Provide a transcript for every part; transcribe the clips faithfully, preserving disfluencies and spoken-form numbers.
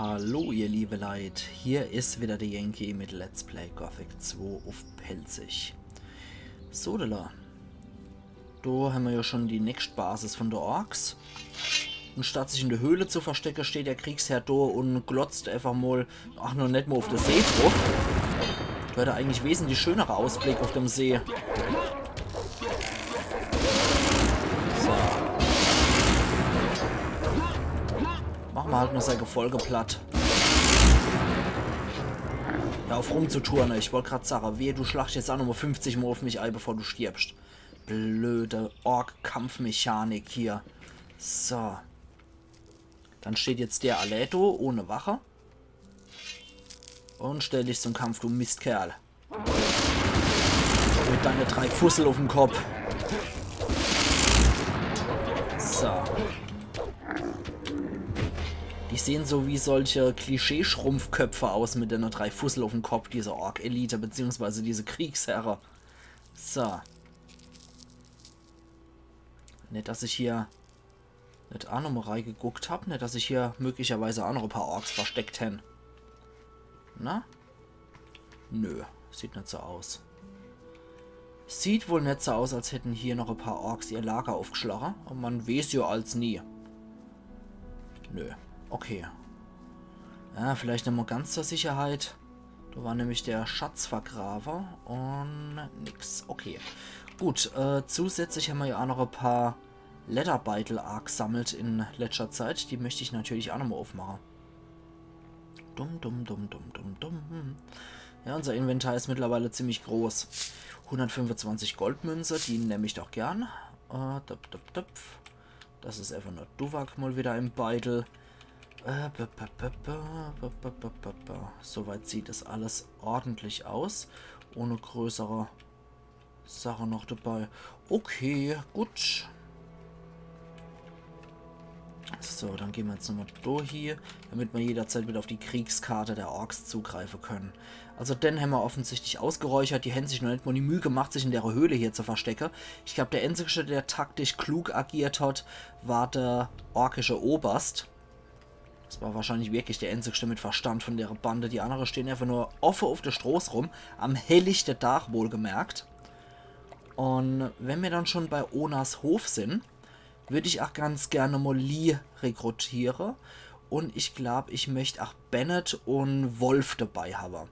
Hallo ihr liebe Leit, hier is wieder de Yankee mit Let's Play Gothic zwei uff Pälzisch. So, do, do hämmer jo schon die nächst Basis von de Orks. Un statt sich in de Höhle zu verstecke, steht der Kriegsherr do un glotzt einfach mol, ach, noch net mol uff de See druff. Do hätt er eigentlich wesentlich schönere Ausblick uff dem See. So. Mache mer halt noch sei Gefolge platt. Hör uff rumzuturne, ich wollt grad sage, wehe, du schlachst jetzt ach nochmol fünfzig Mol uff mich ei, bevor du stirbst. Blöde Ork-Kampfmechanik hier. So. Dann steht jetzt der allee do, ohne Wache. Un stell dich zum Kampf, du Mistkerl. Mit deine drei Fussel uffm Kopp. So. Die sehn so wie solche Klischee-Schrumpfköpfe aus mit dene drei Fussel uffm Kopp, diese Ork-Elite, beziehungsweise diese Kriegsherre. So. Net, dass ich hier net ach nochmol reigeguckt hab, net, dass sich hier möglicherweise ach noch e paar Orks versteckt hänn. Na? Nö, sieht net so aus. Sieht wohl net so aus, als hätten hier noch e paar Orks ihr Lager uffgeschlage. Un man weeß jo als nie. Nö, okay. Ja, vielleicht nochmol ganz zur Sicherheit. Do war nämlich der Schatzvergraver un nix. Okay. Gut, äh, zusätzlich hämmer jo ach noch e paar Lederbeitel aagesammelt in letschter Zeit. Die möcht ich natürlich ach nochmol uffmache. Dumm, dumm, dumm, dumm, dumm, dumm. Ja, unser Inventar is mittlerweile ziemlich groß. Hundertfünfundzwanzig Goldmünze, die nemm ich doch gern. Äh, dup, dup, dup. Das is einfach nur Duwak mol wieder im Beitel. Äh, b, b, b, b. Soweit sieht das alles ordentlich aus. Ohne größere Sache noch dabei. Okay, gut. So, dann gehn mer jetzt nochmol do hie, damit mer jederzeit wieder uff die Kriegskarte der Orks zugreife können. Also den hämmer offensichtlich ausgeräuchert. Die hänn sich noch net mol die Müh gemacht, sich in dere Höhle hier zu verstecke. Ich glaub, der Einzigste, der taktisch klug agiert hat, war der orkische Oberst. Das war wahrscheinlich wirklich der Einzigste mit Verstand von dere Bande. Die annere stehn einfach nur offe uff de Stroß rum, am hellichte Dag wohlgemerkt. Un wenn mer dann schon bei Onas Hof sin, würd ich ach ganz gern mol Lee rekrutiere. Un ich glaub, ich möcht ach Bennett un Wolf dabei hawwe.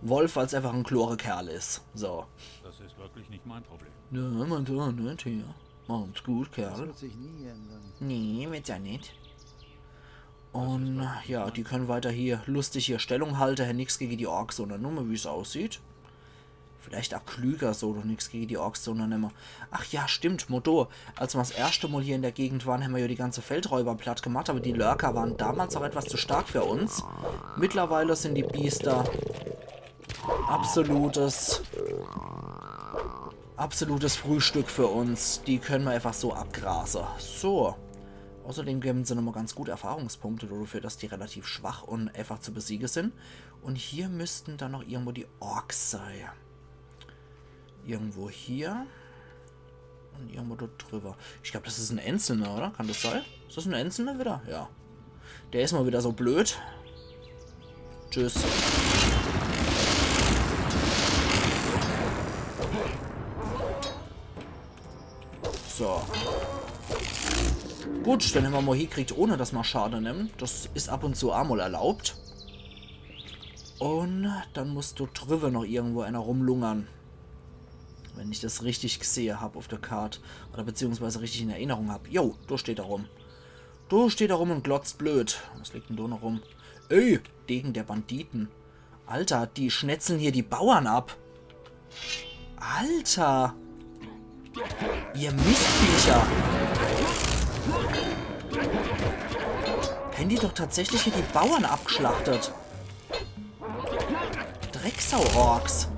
Wolf, weil's einfach en klore Kerl is. So. Das ist wirklich nicht mein Problem. Ja, man so, ne, Tja. Machen's gut, Kerl. Das wird sich nie ändern. Nee, wird's jo net. Un ja, die können weiter hier lustig hier Stellung halte, hänn nix gege die Orks unnernumme, wie's aussieht. Vielleicht ach klüger so, doch nix gege die Orks zu unnernemme. Ach ja, stimmt, Modo. Als mer's erschte Mol hier in der Gegend waren, hämmer jo die ganze Feldräuber platt gemacht, aber die Lurker waren damals ach etwas zu stark für uns. Mittlerweile sin die Biester absolutes, absolutes Frühstück für uns. Die können mer einfach so abgrase. So. Außerdem geben se nochmol ganz gut Erfahrungspunkte dafür, dass die relativ schwach un einfach zu besiege sin. Un hier müssten dann noch irgendwo die Orks sei. Irgendwo hier. Un irgendwo dort drüber. Ich glaub, das is en Einzelner, oder? Kann das sei? Is das en Einzelner wieder? Ja. Der is mol wieder so blöd. Tschüss. So. Gut, den hämmer mol hiekriegt, ohne dass mer Schade nimmt. Das is ab un zu ach mol erlaubt. Un dann muss do drüwwe noch irgendwo einer rumlungern. Wenn ich das richtig gsehe hab uff der Kart. Oder beziehungsweise richtig in Erinnerung hab. Jo, do steht er rum. Do steht er rum un glotzt blöd. Was liegt denn do noch rum? Ey, Degen der Banditen. Alter, die schnetzeln hier die Bauern ab. Alter. Ihr Mistviecher. Hänn die doch tatsächlich hier die Bauern abgeschlachtet. Drecksau-Orks.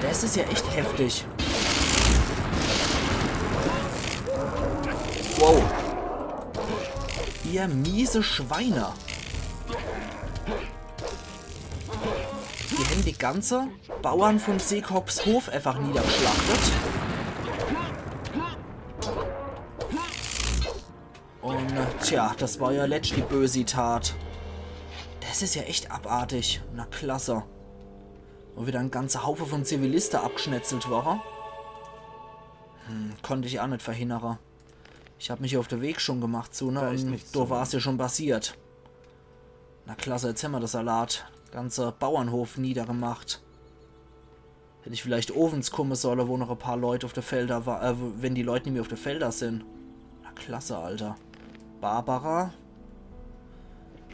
Das is ja echt heftig. Wow. Ihr miese Schweine. Die hänn die ganze Bauern von Seekops Hof einfach niedergeschlachtet. Und, äh, tja, das war ja letzt die böse Tat. Das is ja echt abartig. Na klasse. Und wieder en ganzer Haufe von Ziviliste abgeschnetzelt ware. Hm, konnt ich aa net verhindere. Ich hab mich hier auf de Weg schon gemacht zu, ne? Und do war's ja schon passiert. Na klasse, jetzt hämmer de Salat. Ganze Bauernhof niedergemacht. Hätt ich vielleicht owens kumme solle, wo noch e paar Leut auf de Felder wa-, äh, wenn die Leut nimmi auf de Felder sin. Na klasse, Alter. Barbara.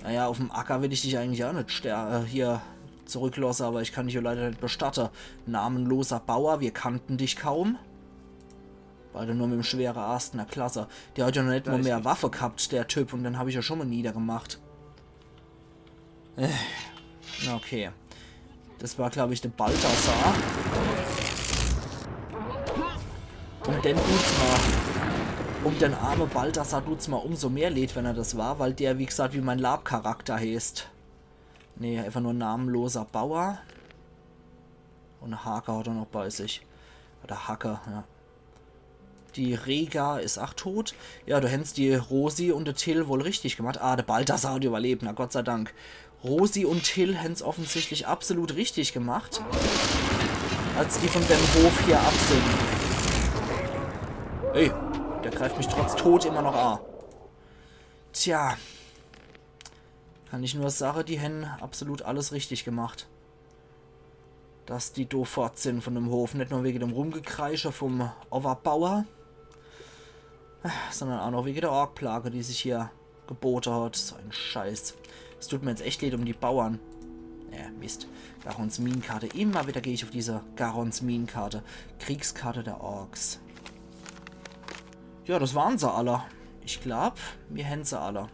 Naja, auf'm Acker will ich dich eigentlich aa net ster-, äh, hier zurücklosse, aber ich kann dich ja leider net bestatte. Namenloser Bauer, wir kannten dich kaum. Beide nur mit'm schwere Ast, na klasse. Der hat ja noch net mal mehr Waffe gehabt, der Typ, und den hab ich ja schon mal niedergemacht. Äh, okay. Das war, glaub ich, de Balthasar. Um den tut's mal. Um den arme Balthasar tut's mal umso mehr leed, wenn er das war, weil der, wie gesagt, wie mein Lab-Charakter heißt. Nee, einfach nur namenloser Bauer. Und e Hake hat er noch bei sich. Oder Hacke, ja. Die Rega is ach tot. Ja, do hän's die Rosi und de Till wohl richtig gemacht. Ah, de Balthasar hat überlebt, na Gott sei Dank. Rosi und Till hän's offensichtlich absolut richtig gemacht, als die von dem Hof hier ab sin. Ey, der greift mich trotz Tod immer noch a. Tja. Kann ich nur sage, die hänn absolut alles richtig gemacht. Dass die do fort sin von dem Hof. Net nur wege dem Rumgekreische vom Overbauer, sondern auch noch wege der Ork-Plage, die sich hier gebote hat. So ein Scheiß. Es tut mir jetzt echt leed um die Bauern. Äh, Mist. Garons Minenkarte. Immer wieder geh ich auf diese Garons Minenkarte. Kriegskarte der Orks. Ja, das waren se alle. Ich glaub, mir hänn se alle.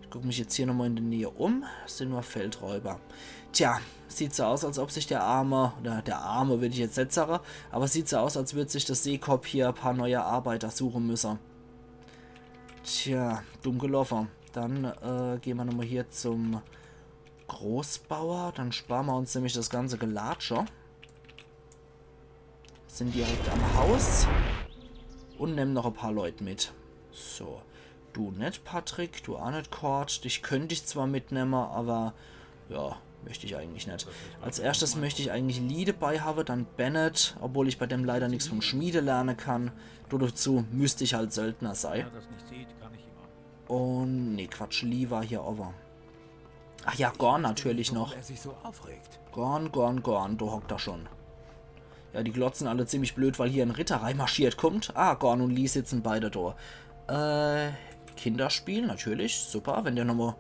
Ich guck mich jetzt hier nochmal in der Nähe um. Es sin nur Feldräuber. Tja, sieht so aus, als ob sich der arme, oder der arme würd ich jetzt net sage, aber sieht so aus, als würd sich das Seekopp hier e paar neue Arbeiter suche müsse. Tja, dumm geloffe. Dann, äh, geh mer nochmal hier zum Großbauer. Dann spare mer uns nämlich das ganze Gelatsche. Sin direkt am Haus. Und nemm noch e paar Leut mit. So. Du net, Patrick. Du a net, Cord. Dich könnt ich zwar mitnemme, aber ja, möcht ich eigentlich net. Als erschtes möcht ich eigentlich Lee debei hawe, dann Bennett, obwohl ich bei dem leider nix vom Schmiede lerne kann. Du, dazu müsst ich halt Söldner sei. Und, nee, Quatsch, Lee war hier owwe. Ach ja, Gorn natürlich noch. Warum er sich so aufregt. Gorn, Gorn, Gorn, do hockt er schon. Ja, die glotze alle ziemlich blöd, weil hier en Ritter reimarschiert kommt. Ah, Gorn und Lee sitzen beide do. Äh, Kinderspiel, natürlich, super. Wenn der nochmal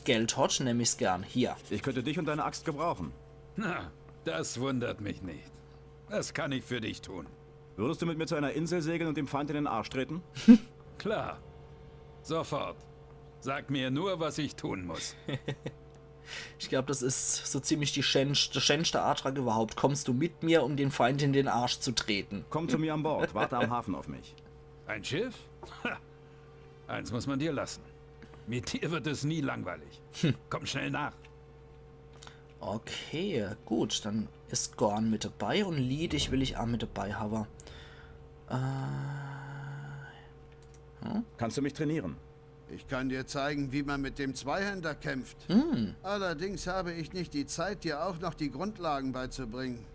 Geld hat, nemm ich's gern. Hier. Ich könnte dich und deine Axt gebrauchen. Na, das wundert mich nicht. Was kann ich für dich tun? Würdest du mit mir zu einer Insel segeln und dem Feind in den Arsch treten? Klar. Sofort. Sag mir nur, was ich tun muss. Ich glaub, das is so ziemlich die schänsch-, der schänschste Antrag überhaupt. Kommst du mit mir, um den Feind in den Arsch zu treten? Komm zu mir an Bord. Warte am Hafen auf mich. Ein Schiff? Ha. Eins muss man dir lassen. Mit dir wird es nie langweilig. Komm schnell nach. Okay, gut, dann is Gorn mit debei und Lee, dich will ich a mit debei hawe. Äh, hm? Kannst du mich trainieren? Ich kann dir zeigen, wie man mit dem Zweihänder kämpft. Hm. Allerdings habe ich nicht die Zeit, dir auch noch die Grundlagen beizubringen.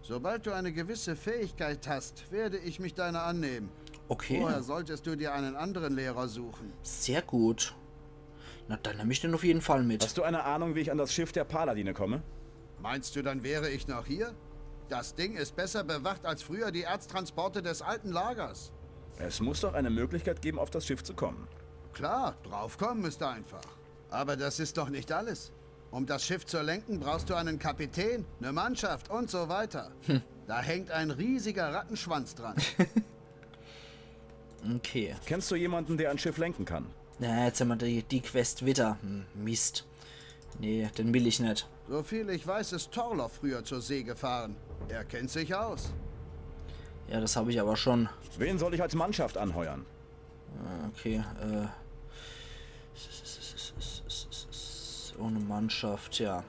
Sobald du eine gewisse Fähigkeit hast, werde ich mich deiner annehmen. Okay. Vorher solltest du dir einen anderen Lehrer suchen. Sehr gut. Na, dann nemm ich den auf jeden Fall mit. Hast du eine Ahnung, wie ich an das Schiff der Paladine komme? Meinst du, dann wäre ich noch hier? Das Ding ist besser bewacht als früher die Erztransporte des alten Lagers. Es muss doch eine Möglichkeit geben, auf das Schiff zu kommen. Klar, draufkommen ist einfach. Aber das ist doch nicht alles. Um das Schiff zu lenken, brauchst du einen Kapitän, eine Mannschaft und so weiter. Da hängt ein riesiger Rattenschwanz dran. Okay. Kennst du jemanden, der ein Schiff lenken kann? Na, jetzt hämmer die, die Quest wieder. Hm, Mist. Nee, den will ich net. Soviel ich weiß, ist Torloff früher zur See gefahren. Er kennt sich aus. Ja, das hab ich aber schon. Wen soll ich als Mannschaft anheuern? Ah, okay, äh. Ohne Mannschaft, ja.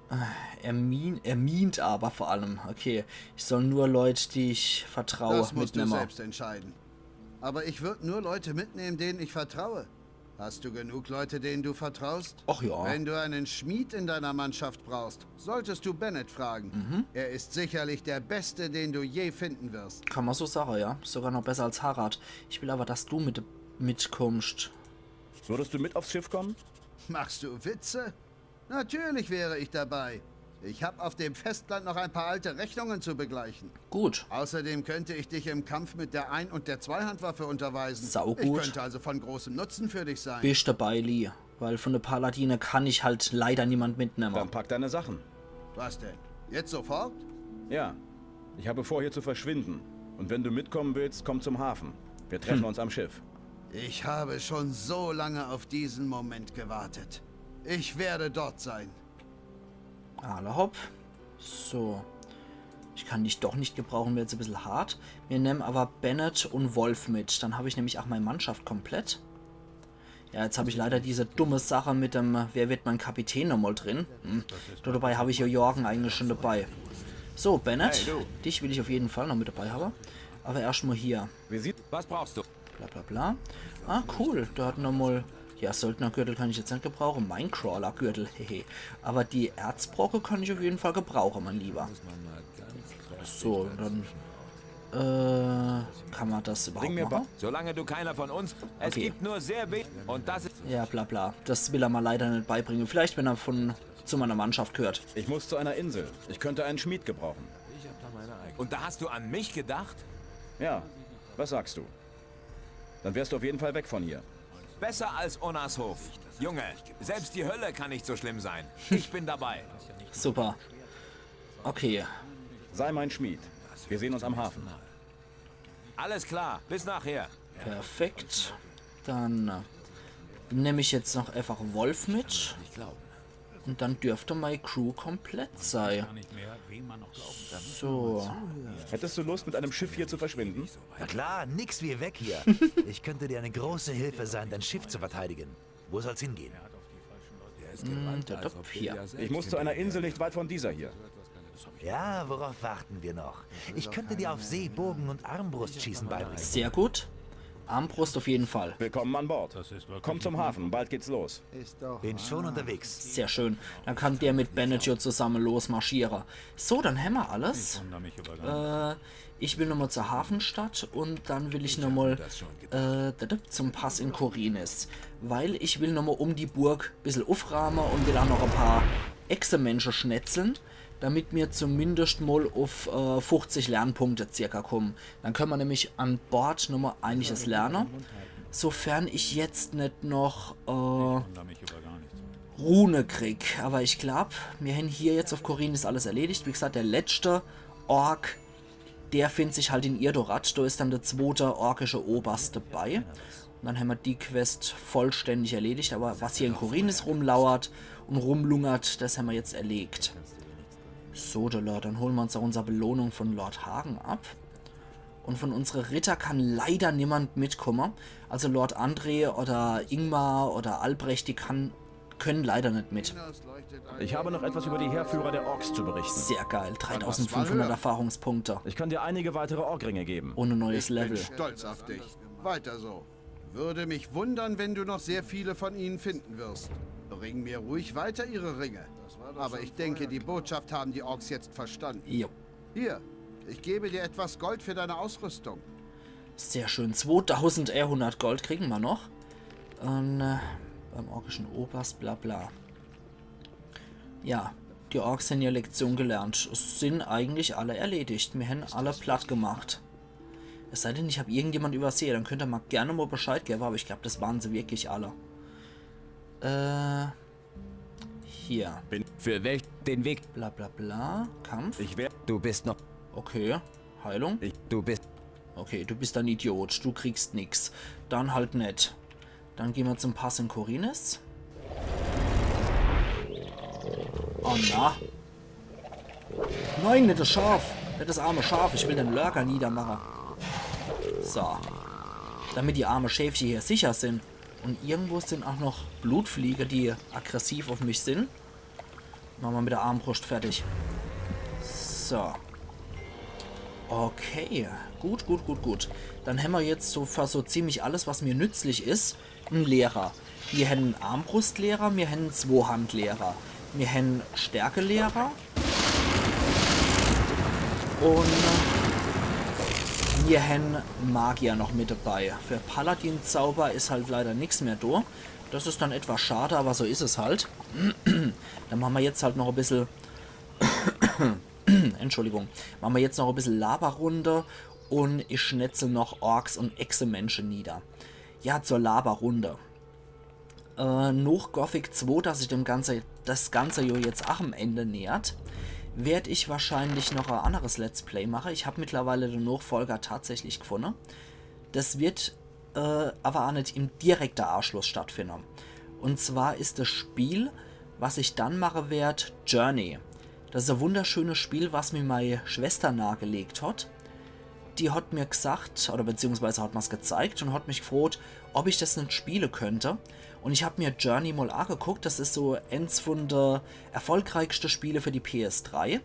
Äh, er mien-, er mient aber vor allem. Okay, ich soll nur Leut, die ich vertraue, mitnemme. Das musst du selbst entscheiden. Aber ich würde nur Leute mitnehmen, denen ich vertraue. Hast du genug Leute, denen du vertraust? Ach ja. Wenn du einen Schmied in deiner Mannschaft brauchst, solltest du Bennett fragen. Er ist sicherlich der Beste, den du je finden wirst. Kann man so sagen, ja. Sogar noch besser als Harad. Ich will aber, dass du mit, mitkommst. Würdest du mit aufs Schiff kommen? Machst du Witze? Natürlich wäre ich dabei. Ich habe auf dem Festland noch ein paar alte Rechnungen zu begleichen. Gut. Außerdem könnte ich dich im Kampf mit der Ein- und der Zweihandwaffe unterweisen. Sau Ich gut. Könnte also von großem Nutzen für dich sein. Bist dabei, Lee. Weil von de paar Ladine kann ich halt leider niemand mitnehme. Dann pack deine Sachen. Was denn? Jetzt sofort? Ja. Ich habe vor, hier zu verschwinden. Und wenn du mitkommen willst, komm zum Hafen. Wir treffen uns am Schiff. Ich habe schon so lange auf diesen Moment gewartet. Ich werde dort sein. Alla hopp. So. Ich kann dich doch nicht gebrauchen, wär jetzt e bissel hart. Wir nehmen aber Bennett und Wolf mit. Dann habe ich nämlich auch meine Mannschaft komplett. Ja, jetzt habe ich leider diese dumme Sache mit dem, äh, wer wird mein Kapitän nochmal drin. Hm. Dabei habe ich ja Jorgen eigentlich schon dabei. So, Bennett, Hey, du. Dich will ich auf jeden Fall noch mit dabei haben. Aber erstmal hier. Wie sieht. Was brauchst du? Bla bla bla. Ah, cool. Der hat nochmal. Ja, Söldnergürtel kann ich jetzt nicht gebrauchen. Mein Crawler-Gürtel, hehe. Aber die Erzbrocke kann ich auf jeden Fall gebrauchen, mein Lieber. So, dann. Äh, kann man das überhaupt Bring mir machen? Ba- Solange du keiner von uns. Es Okay. Gibt nur sehr wenig. Und das ist. Ja, bla bla. Das will er mal leider nicht beibringen. Vielleicht, wenn er von zu meiner Mannschaft gehört. Ich muss zu einer Insel. Ich könnte einen Schmied gebrauchen. Und da hast du an mich gedacht? Ja, was sagst du? Dann wärst du auf jeden Fall weg von hier. Besser als Onas Hof. Junge, selbst die Hölle kann nicht so schlimm sein. Ich bin dabei. Super. Okay. Sei mein Schmied. Wir sehen uns am Hafen. Alles klar, bis nachher. Perfekt. Dann äh, nehme ich jetzt noch einfach Wolf mit. Und dann dürfte meine Crew komplett sein. So. Hättest du Lust, mit einem Schiff hier zu verschwinden? Na klar, nix wie weg hier. Ich könnte dir eine große Hilfe sein, dein Schiff zu verteidigen. Wo soll's hingehen? Hm, der Topf hier. Ich muss zu einer Insel nicht weit von dieser hier. Ja, worauf warten wir noch? Ich könnte dir auf See Bogen- und Armbrustschießen beibringen. Sehr gut. Armbrust auf jeden Fall. Willkommen an Bord. Komm zum Hafen, bald geht's los. Bin schon unterwegs. Sehr schön. Dann kann der mit Bennett zusammen losmarschieren. So, dann hämmer alles. Äh, ich will nochmal zur Hafenstadt und dann will ich nochmal äh, da- da- zum Pass in Khorinis. Weil ich will nochmal um die Burg bissel ufrahme und will auch noch ein paar Echsemenschen schnetzeln, damit mir zumindest mal auf äh, fünfzig Lernpunkte circa kommen. Dann können wir nämlich an Bord nochmal einiges lernen. Sofern ich jetzt nicht noch äh, Rune krieg. Aber ich glaub, mir haben hier jetzt auf Khorinis alles erledigt. Wie gesagt, der letzte Ork, der findet sich halt in Irdorath. Da ist dann der zweite orkische Oberst dabei. Und dann haben wir die Quest vollständig erledigt. Aber was hier in Khorinis rumlauert und rumlungert, das haben wir jetzt erlegt. So, da, dann holen wir uns auch unsere Belohnung von Lord Hagen ab. Und von unsere Ritter kann leider niemand mitkommen. Also Lord André oder Ingmar oder Albrecht, die kann, können leider nicht mit. Ich habe noch etwas über die Heerführer der Orks zu berichten. Sehr geil, dreitausendfünfhundert Erfahrungspunkte Ich kann dir einige weitere Orkringe geben. und ein neues Ich bin Level. Stolz auf dich. Weiter so. Würde mich wundern, wenn du noch sehr viele von ihnen finden wirst. Bring mir ruhig weiter ihre Ringe. Aber ich denke, die Botschaft haben die Orks jetzt verstanden. Jo, Hier, ich gebe dir etwas Gold für deine Ausrüstung. sehr schön. Zweitausendeinhundert Gold kriegen wir noch. Und, äh, beim orkischen Oberst, bla bla. Ja, die Orks haben ihre Lektion gelernt. Sind eigentlich alle erledigt. Wir haben alle platt gemacht. Es sei denn, ich habe irgendjemand übersehen. Dann könnt ihr mal gerne mal Bescheid geben, aber ich glaube, das waren sie wirklich alle. Äh, hier. Bin für welch den Weg? Bla bla bla. Kampf. Ich werde. Du bist noch. Okay. Heilung. Ich, du bist. Okay, du bist ein Idiot. Du kriegst nix. Dann halt net. Dann gehen wir zum Pass in Khorinis. Oh na. Nein, nicht das Schaf. Nicht das arme Schaf. Ich will den Lurker niedermachen. So. Damit die arme Schäfchen hier sicher sind. Und irgendwo sind auch noch Blutfliege, die aggressiv auf mich sind. Machen wir mit der Armbrust fertig. So. Okay. Gut, gut, gut, gut. Dann hämmer jetzt so für so ziemlich alles, was mir nützlich is, en Lehrer. Mir hänn en Armbrustlehrer, mir hänn en Zwohandlehrer, mir hänn en Stärkelehrer un mir hänn en Magier noch mit dabei. Für Paladin-Zauber is halt leider nix mehr do. Das is dann etwas schade, aber so is es halt. Dann mache mer jetzt halt noch e bissel Entschuldigung, mache mer jetzt noch e bissel Laberrunde un ich schnetzel noch Orks un Echsemensche nieder. Ja, zur Laberrunde. Äh, noch Gothic zwo, dass sich dem Ganze, das Ganze jo jetzt ach am Ende nähert, werd ich wahrscheinlich noch e anneres Let's Play mache. Ich hab mittlerweile de Nachfolger tatsächlich gefunne. Das wird äh, aber ach net im direkte Anschluss stattfinde. Un zwar is das Spiel, was ich dann mache werd, Journey. Das is e wunderschönes Spiel, was mir mei Schwester nahegelegt hat. Die hat mir gesagt, oder beziehungsweise hat mer's gezeigt un hat mich gefroht, ob ich das net spiele könnt. Un ich hab mir Journey mol ageguckt. Das is so ens vun de erfolgreichste Spiele für die P S drei.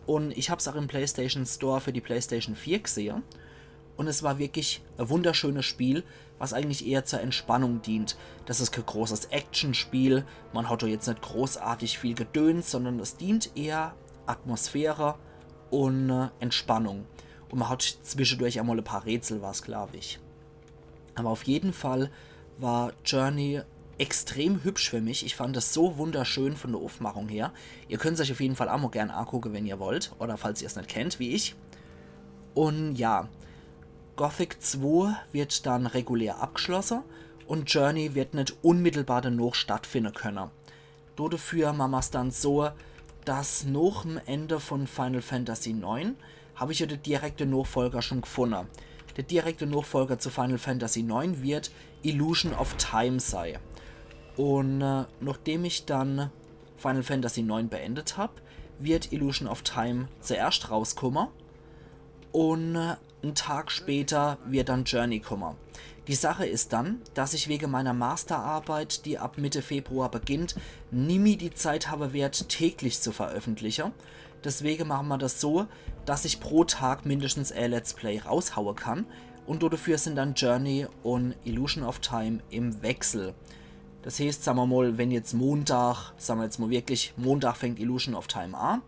Un ich hab's ach im PlayStation Store für die PlayStation vier gesehe. Un es war wirklich e wunderschönes Spiel, was eigentlich eher zur Entspannung dient. Das is kee großes Actionspiel, man hat do jetzt net großartig viel Gedöns, sondern es dient eher Atmosphäre un, äh, Entspannung. Un man hat zwischedurch emol e paar Rätsel, war's, glaub ich. Aber auf jeden Fall war Journey extrem hübsch für mich. Ich fand das so wunderschön von der Aufmachung her. Ihr könnt's euch auf jeden Fall ach mol gern angucke, wenn ihr wollt. Oder falls ihr's net kennt, wie ich. Un ja, Gothic zwo wird dann regulär abgeschlosse un Journey wird net unmittelbar danach stattfinde könne. Dodefür mache mer's dann so, dass noch em Ende von Final Fantasy neun hab ich jo de direkte Nachfolger schon gefunne. De direkte Nachfolger zu Final Fantasy neun wird Illusion of Time sei. Un, äh, nachdem ich dann Final Fantasy neun beendet hab, wird Illusion of Time zuerscht rauskumme. Un, äh, en Tag später wird dann Journey kumme. Die Sache is dann, dass ich wege meiner Masterarbeit, die ab Mitte Februar beginnt, nimmi die Zeit habe werd, täglich zu veröffentliche. Deswege mache mer das so, dass ich pro Tag mindestens e Let's Play raushaue kann. Un dodefür sin dann Journey un Illusion of Time im Wechsel. Das heeßt, sa mer mol, wenn jetzt Montag, sa mer jetzt mol wirklich, Montag fängt Illusion of Time a,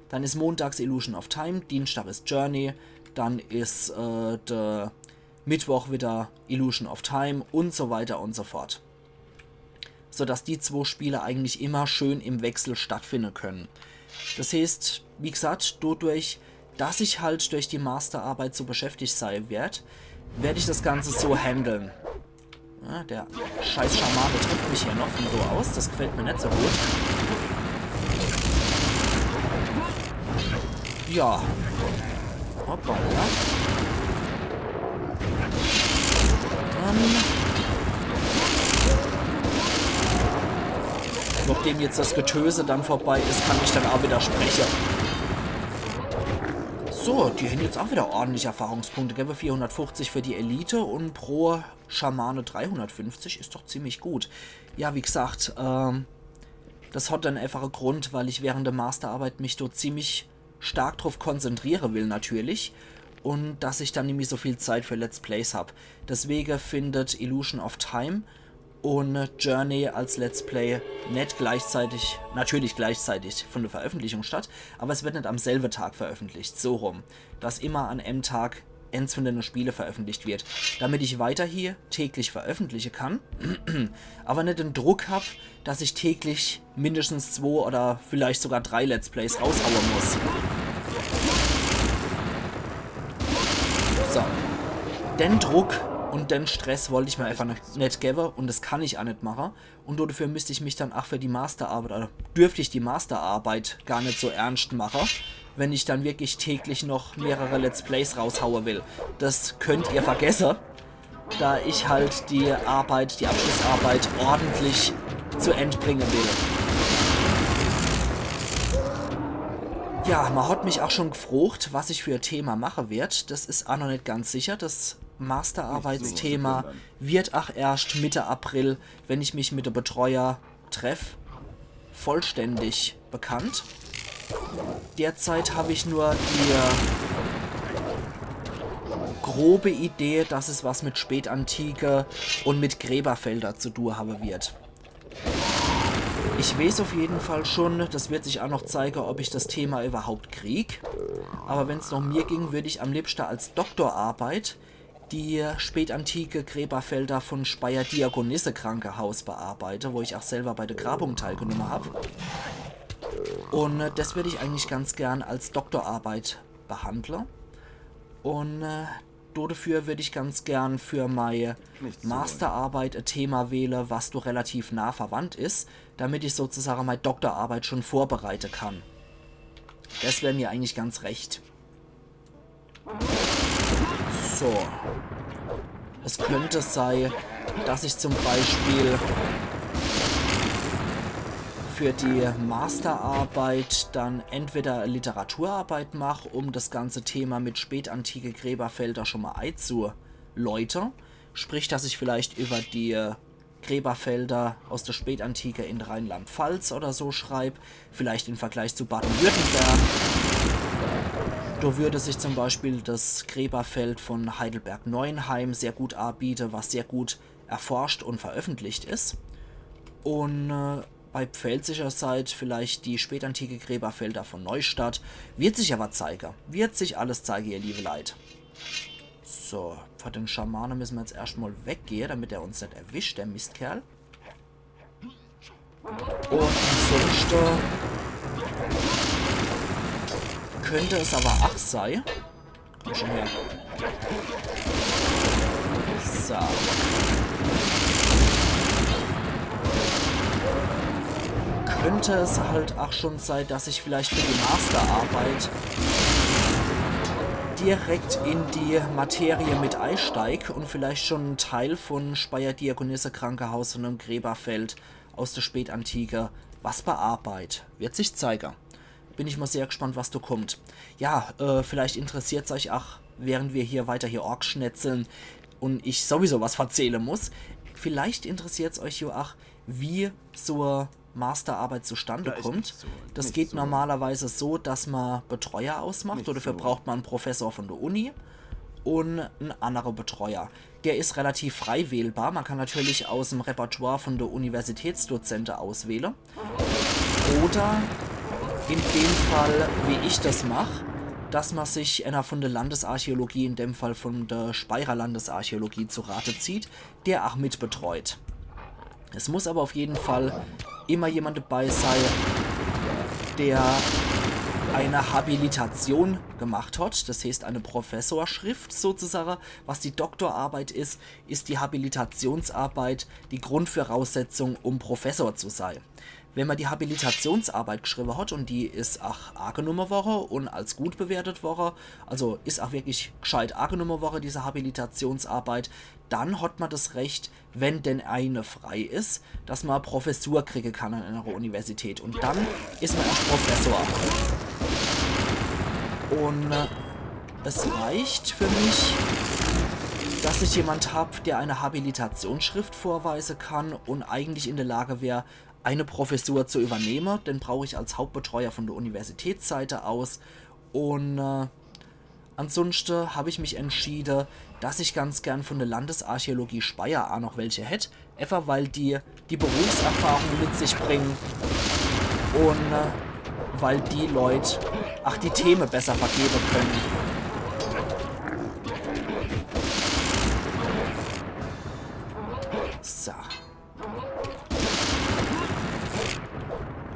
dann is montags Illusion of Time, Dienstag is Journey, dann is, äh, de Mittwoch wieder Illusion of Time un so weiter un so fort. Sodass die zwo Spiele eigentlich immer schön im Wechsel stattfinde könne. Das heeßt, wie gesagt, dodurch, dass ich halt durch die Masterarbeit so beschäftigt sei werd, werd ich das Ganze so handeln. Ja, der scheiß Schamane trifft mich hier noch von do aus. Das gefällt mir net so gut. Ja. Hoppala. Ähm. Nachdem jetzt das Getöse dann vorbei is, kann ich dann ach wieder spreche. So, die hän jetzt ach wieder ordentlich Erfahrungspunkte, gell? Vierhundertfünfzig für die Elite un pro Schamane dreihundertfünfzig is doch ziemlich gut. Ja, wie gesagt, ähm, das hat dann einfach en Grund, weil ich während der Masterarbeit mich dort ziemlich stark drauf konzentriere will natürlich un dass ich dann nimmi so viel Zeit für Let's Plays hab. Deswege findet Illusion of Time un Journey als Let's Play net gleichzeitig, natürlich gleichzeitig von der Veröffentlichung statt, aber es wird net am selbe Tag veröffentlicht, so rum, dass immer an em Tag ens von dene Spiele veröffentlicht wird, damit ich weiterhin täglich veröffentliche kann, aber net den Druck hab, dass ich täglich mindestens zwo oder vielleicht sogar drei Let's Plays raushaue muss. So. Den Druck un den Stress wollt ich mir einfach net, net gewwe un das kann ich ach net mache. Un dodefür müsst ich mich dann ach für die Masterarbeit, oder dürft ich die Masterarbeit gar net so ernst mache, wenn ich dann wirklich täglich noch mehrere Let's Plays raushaue will. Das könnt ihr vergesse, da ich halt die Arbeit, die Abschlussarbeit ordentlich zu End bringe will. Ja, ma hat mich ach schon gefrocht, was ich für e Thema mache werd. Das is ach noch net ganz sicher. Das Masterarbeitsthema wird ach erscht Mitte April, wenn ich mich mit de Betreuer treff, vollständig bekannt. Derzeit hab ich nur die, äh, grobe Idee, dass es was mit Spätantike und mit Gräberfelder zu tun haben wird. Ich weiß auf jeden Fall schon, das wird sich auch noch zeigen, ob ich das Thema überhaupt krieg. Aber wenn's nach mir ging, würde ich am liebsten als Doktorarbeit die spätantike Gräberfelder von Speyer Diakonisse-Krankenhaus bearbeiten, wo ich auch selber bei der Grabung teilgenommen habe. Und äh, das würde ich eigentlich ganz gern als Doktorarbeit behandeln. Und äh, dafür würde ich ganz gern für meine Masterarbeit ein Thema wählen, was do relativ nah verwandt ist, damit ich sozusagen meine Doktorarbeit schon vorbereiten kann. Das wäre mir eigentlich ganz recht. So. Es könnte sein, dass ich zum Beispiel für die Masterarbeit dann entweder Literaturarbeit mache, um das ganze Thema mit spätantike Gräberfelder schon mal einzuläuten. Sprich, dass ich vielleicht über die Gräberfelder aus der Spätantike in Rheinland-Pfalz oder so schreibe, vielleicht im Vergleich zu Baden-Württemberg. Da würde sich zum Beispiel das Gräberfeld von Heidelberg-Neuenheim sehr gut anbieten, was sehr gut erforscht und veröffentlicht ist. Und äh, bei pfälzischer Seite vielleicht die spätantike Gräberfelder von Neustadt. Wird sich aber zeigen. Wird sich alles zeigen, ihr liebe Leute. So, für den Schamane müssen wir jetzt erstmal weggehen, damit er uns nicht erwischt, der Mistkerl. Und ansonsten könnte es aber ach sei. Komm schon her. So. Könnte es halt auch schon sein, dass ich vielleicht für die Masterarbeit direkt in die Materie mit einsteig und vielleicht schon einen Teil von Speyer Diakonisse Krankenhaus und dem Gräberfeld aus der Spätantike was bearbeit. Wird sich zeigen. Bin ich mal sehr gespannt, was da kommt. Ja, äh, vielleicht interessiert's euch auch, während wir hier weiter hier Orks schnetzeln und ich sowieso was verzählen muss, vielleicht interessiert's euch ja auch, wie so eine Masterarbeit zustande kommt. Das geht normalerweise so, dass man Betreuer ausmacht. Dafür braucht man einen Professor von der Uni und einen anderen Betreuer. Der ist relativ frei wählbar. Man kann natürlich aus dem Repertoire von der Universitätsdozente auswählen. Oder in dem Fall, wie ich das mache, dass man sich einer von der Landesarchäologie, in dem Fall von der Speyerer Landesarchäologie, zu Rate zieht, der auch mitbetreut. Es muss aber auf jeden Fall immer jemand dabei sein, der eine Habilitation gemacht hat, das heißt eine Professorschrift sozusagen. Was die Doktorarbeit ist, ist die Habilitationsarbeit die Grundvoraussetzung, um Professor zu sein. Wenn man die Habilitationsarbeit geschrieben hat und die ist auch angenommen worden und als gut bewertet worden, also ist auch wirklich gescheit angenommen worden, diese Habilitationsarbeit, dann hat man das Recht, wenn denn eine frei ist, dass man eine Professur kriegen kann an einer Universität. Und dann ist man erst Professor. Und äh, es reicht für mich, dass ich jemand habe, der eine Habilitationsschrift vorweisen kann und eigentlich in der Lage wäre, eine Professur zu übernehmen. Den brauche ich als Hauptbetreuer von der Universitätsseite aus. Und äh, ansonsten habe ich mich entschieden, dass ich ganz gern von der Landesarchäologie Speyer auch noch welche hätte. Einfach weil die die Berufserfahrung mit sich bringen und äh, weil die Leute auch die Themen besser vergeben können. So.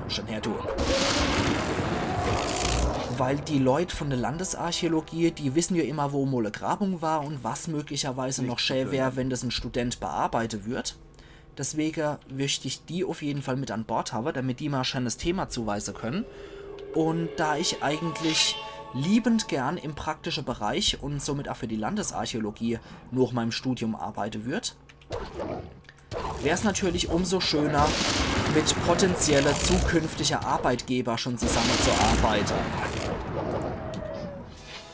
Komm schon her, du. Weil die Leute von der Landesarchäologie, die wissen ja immer, wo mal eine Grabung war und was möglicherweise noch schön wäre, wenn das ein Student bearbeiten würde. Deswegen möchte ich die auf jeden Fall mit an Bord haben, damit die mal ein schönes Thema zuweisen können. Und da ich eigentlich liebend gern im praktischen Bereich und somit auch für die Landesarchäologie nach meinem Studium arbeiten würde, wäre es natürlich umso schöner, mit potenzielle zukünftige Arbeitgeber schon zusammenzuarbeiten.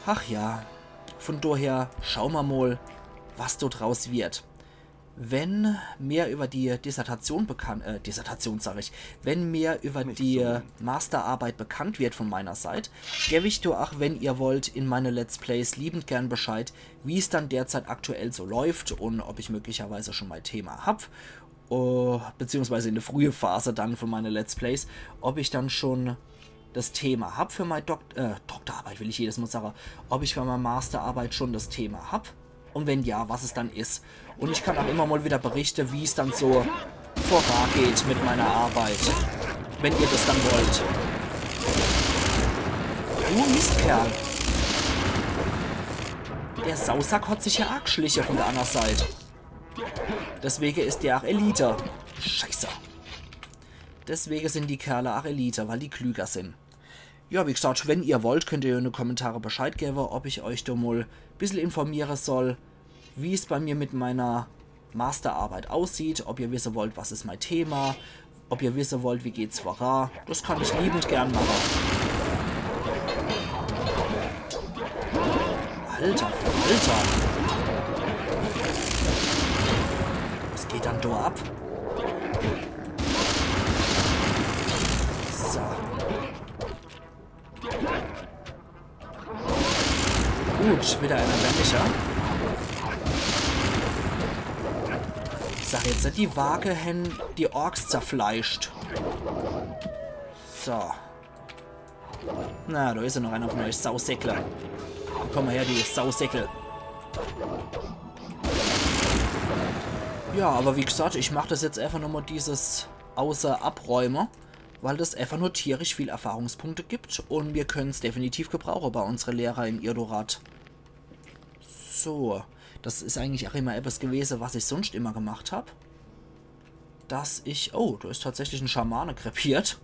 Ach ja, von daher schauen wir mal, was dort draus wird. Wenn mehr über die Dissertation bekannt, äh, Dissertation sag ich, wenn mehr über die Masterarbeit bekannt wird von meiner Seite, gebe ich doch auch, wenn ihr wollt, in meine Let's Plays liebend gern Bescheid, wie es dann derzeit aktuell so läuft und ob ich möglicherweise schon mal Thema hab, oh, beziehungsweise in der frühen Phase dann von meine Let's Plays, ob ich dann schon das Thema hab für meine Dok äh, Doktorarbeit, will ich jedes Mal sagen, ob ich für meine Masterarbeit schon das Thema hab und wenn ja, was es dann ist. Und ich kann auch immer mal wieder berichten, wie es dann so vorangeht mit meiner Arbeit, wenn ihr das dann wollt. Du Mistkerl. Der Sausack hat sich ja auch geschlichen von der anderen Seite. Deswegen ist der auch Elite. Scheiße. Deswegen sind die Kerle auch Elite, weil die klüger sind. Ja, wie gesagt, wenn ihr wollt, könnt ihr in die Kommentare Bescheid geben, ob ich euch da mal ein bisschen informieren soll, wie es bei mir mit meiner Masterarbeit aussieht, ob ihr wissen wollt, was ist mein Thema, ob ihr wissen wollt, wie geht's voran. Das kann ich liebend gern machen. Alter, Alter. Was geht dann da ab? So. Gut, wieder einer männlicher. Sag jetzt, die Waage hän die Orks zerfleischt. So. Na, da ist ja noch einer von euch Sausäckle. Komm mal her, du Sausäckel. Ja, aber wie gesagt, ich mach das jetzt einfach nur mal dieses Außer abräume, weil das einfach nur tierisch viel Erfahrungspunkte gibt und wir können's definitiv gebrauchen bei unsere Lehrer in Irdorath. So, das ist eigentlich auch immer etwas gewesen, was ich sonst immer gemacht hab. Dass ich, oh, da ist tatsächlich ein Schamane krepiert.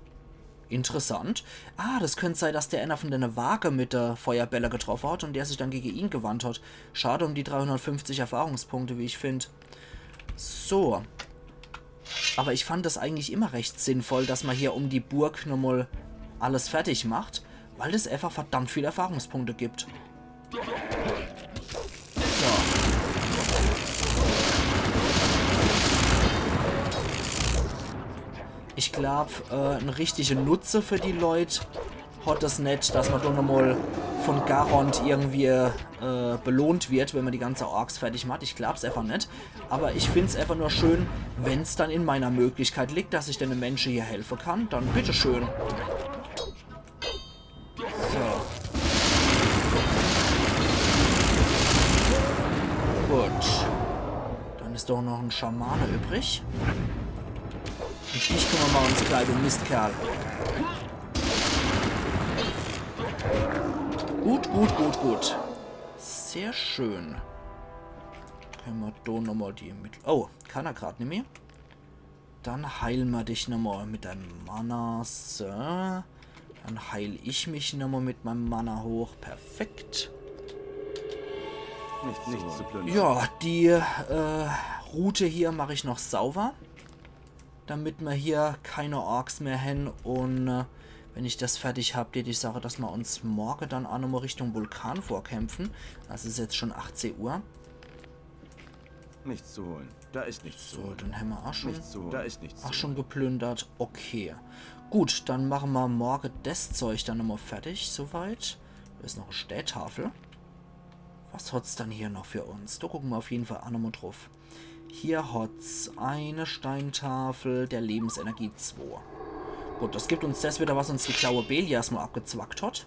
Interessant. Ah, das könnte sein, dass der einer von der Waage mit der Feuerbälle getroffen hat und der sich dann gegen ihn gewandt hat. Schade um die dreihundertfünfzig Erfahrungspunkte, wie ich find. So. Aber ich fand das eigentlich immer recht sinnvoll, dass man hier um die Burg nochmal alles fertig macht, weil es einfach verdammt viel Erfahrungspunkte gibt. So. Ich glaub, äh, en richtige Nutze für die Leut hat das net, dass man da nochmal von Garond irgendwie äh, belohnt wird, wenn man die ganze Orks fertig macht. Ich glaub's einfach net. Aber ich find's einfach nur schön, wenn's dann in meiner Möglichkeit liegt, dass ich den Menschen hier helfen kann, dann bitteschön. So. Gut. Dann ist doch noch ein Schamane übrig. Und dich kümmern wir uns gleich, du Mistkerl. Gut, gut, gut, gut. Sehr schön. Können wir da nochmal die mit. Oh, kann er grad nicht mehr. Dann heilen wir dich nochmal mit deinem Mana, so. Dann heil ich mich nochmal mit meinem Mana hoch. Perfekt. Nichts, nichts zu plündern. Ja, die äh, Route hier mache ich noch sauber. Damit wir hier keine Orks mehr hän und äh, wenn ich das fertig hab, die, die Sache, dass wir uns morgen dann auch nochmal Richtung Vulkan vorkämpfen. Das ist jetzt schon achtzehn Uhr. Nichts zu holen. Da ist nichts zu holen. So, dann haben wir auch schon, nichts zu holen. Da ist nichts zu holen. Auch schon geplündert. Okay. Gut, dann machen wir morgen das Zeug dann nochmal fertig, soweit. Da ist noch eine Steintafel. Was hat's dann hier noch für uns? Da gucken wir auf jeden Fall auch nochmal drauf. Hier hat's eine Steintafel der Lebensenergie zwei. Gut, das gibt uns das wieder, was uns die Klaue Beliars mal abgezwackt hat.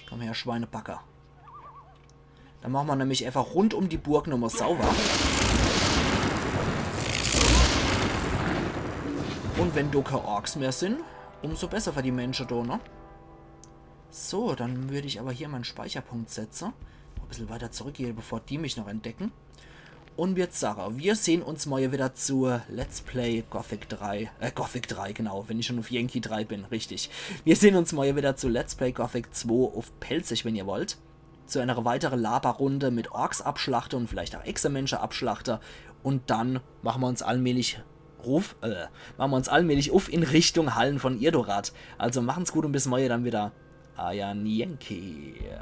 Komm her, Schweinebacker. Dann machen wir nämlich einfach rund um die Burg nochmal sauber. Und wenn da keine Orks mehr sind, umso besser für die Menschen da, ne? So, dann würde ich aber hier meinen Speicherpunkt setzen. Ein bisschen weiter zurückgehen, bevor die mich noch entdecken. Und jetzt sage, wir sehen uns morgen wieder zu Let's Play Gothic drei. Äh, Gothic drei, genau, wenn ich schon auf Yankee drei bin, richtig. Wir sehen uns morgen wieder zu Let's Play Gothic zwei auf Pälzisch, wenn ihr wollt. Zu einer weiteren Laberrunde mit Orks abschlachte und vielleicht auch Echsemensche abschlachte. Und dann machen wir uns allmählich ruf, äh, machen wir uns allmählich uff in Richtung Hallen von Irdorath. Also machen's gut und bis morgen dann wieder. Euer Yankee.